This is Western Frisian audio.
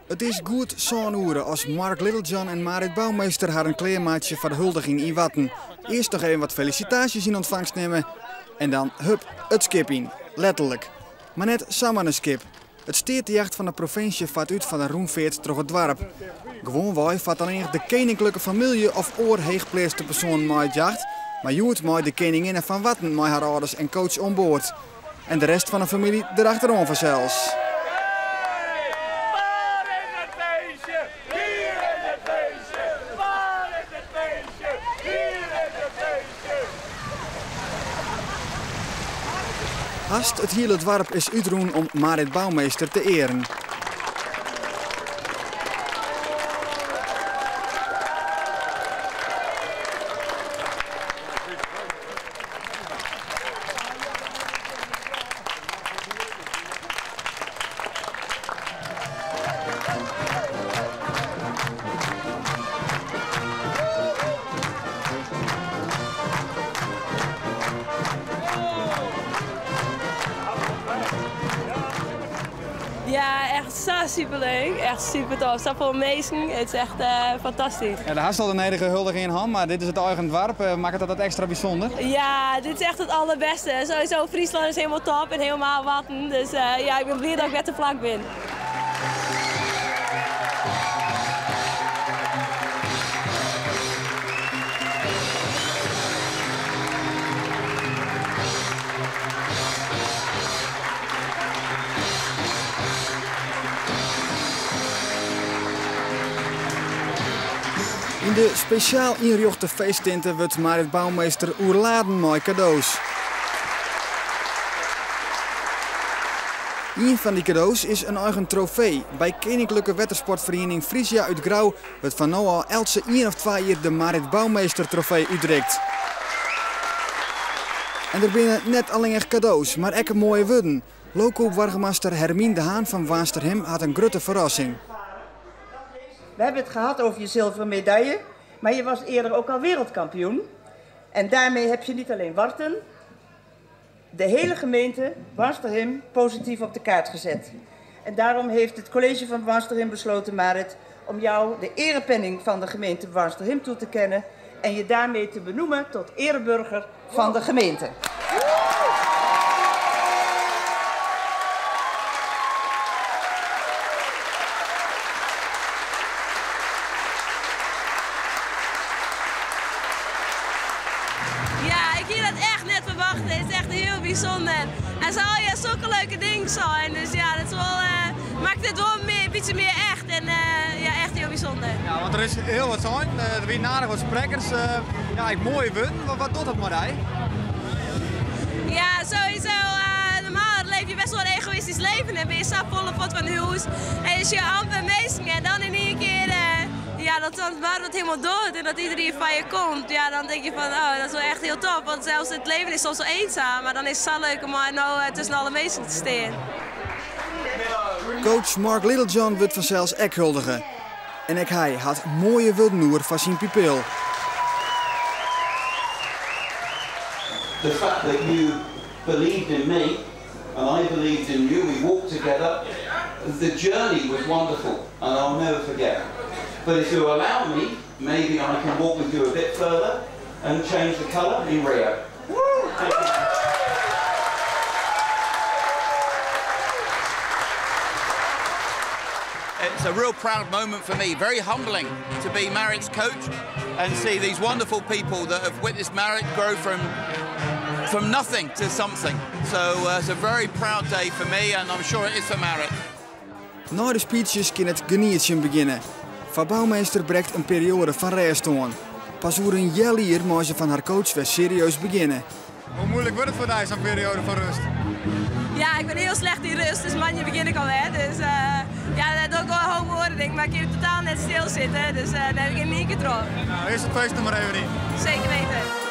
It is goed sân oere as Mark Littlejohn en Marit Bouwmeester harren klearmeitsje foar de huldiging yn Warten. Earst noch even wat felisitaasjes yn ûntfangst nimme en dan hup, it skip yn. Letterlik. Mar net samar in skip. It steatejacht fan de provinsje fart út foar de rûnfeart troch it doarp. Gewoanwei fart allinnich de keninklike famylje of oar heechpleatste persoanen mei it jacht, mar hjoed mei de keninginne fan Warten mei har âlders en coach oan board. En de rest fan de famylje derachteroan fansels. Hast it hiele doarp is útrûn om Marit Bouwmeester te earen. Ja, echt sa superleuk. Echt super tof. Safolle minsken. It is echt fantastysk. Ja, do hast al de nedige huldigingen hân, mar dit is it eigen doarp. Makket dat it ekstra bysûnder? Ja, dit is echt it allerbêste. Sowieso Fryslân is hielendal top en hielendal Warten. Dus ja, ik bin bliid dat ik wer te plak bin. Yn de spesjaal ynrjochte feesttinte wurdt Marit Bouwmeester oerladen mei kado's. Ien fan dy kado's is in eigen trofee. By Keninklike Wettersportferiening Frisia út Grou wurdt fan no ôf eltse ien of twa jier de Marit Bouwmeester trofee útrikt. En der binne net allinnich kado's, mar ek moaie wurden. Loko-boargemaster Hermien de Haan fan Boarnsterhim hat in grutte ferrassing. We hebben het gehad over je zilveren medaille, maar je was eerder ook al wereldkampioen. En daarmee heb je niet alleen Warten, de hele gemeente Boarnsterhim positief op de kaart gezet. En daarom heeft het college van Boarnsterhim besloten, Marit, om jou de erepenning van de gemeente Boarnsterhim toe te kennen en je daarmee te benoemen tot ereburger van de gemeente. Ja, ik hie dat echt net ferwachte. It is echt hiel bysûnder. En se allegear sokke leuke dingen sein. Dus ja, dat is wol, makket it wol mear, in bytsje mear echt. En ja, echt hiel bysûnder. Ja, want der is hiel wat sein. Der wiene aardich wat sprekkers. Ja, ek moaie wurden. Wat docht dat mei dy? Ja, sowieso. Normaal leef je best wel een egoïstisch leven en bin je sa folle fuort fan hûs en je sjogge amper minsken en dan yn ien kear ja, dat dan waar wat hielendal docht en dat iedereen fan je komt, ja, dan denk je van oh, dat is wel echt heel tof. Want zelfs het leven is soms wel eenzaam, maar dan is het sa leuk om no tusken alle minsken te stean. Coach Mark Littlejohn wurdt fansels ek huldige. En ek hy hat moaie wurden oer foar syn pupil. The fact that you believed in me and I believed in you, we walked together. The journey was wonderful and I'll never forget. But if you allow me, maybe I can walk with you a bit further and change the colour in Rio. Thank you. It's a real proud moment for me, very humbling to be Marit's coach and see these wonderful people that have witnessed Marit grow from nothing to something. So it's a very proud day for me and I'm sure it is for Marit. Nei de speeches kin it genietsjen begjinne. Foar Bouwmeester brekt in perioade fan rêst oan. Pas oer in healjier mei se fan har coach wer serieus begjinne. Hoe muoilik wurdt it foar dy, sa'n perioade fan rêst? Ja, ik bin hiel slecht yn rêst, dus moandei begjin ik alwer. Dus ja, dat doch ik wol in hoop oare dingen, mar ik kin totaal net stilsitte. Dus dêr bin ik yn ien kear troch. Nou, earst it feest noch mar even yn. Seker wite.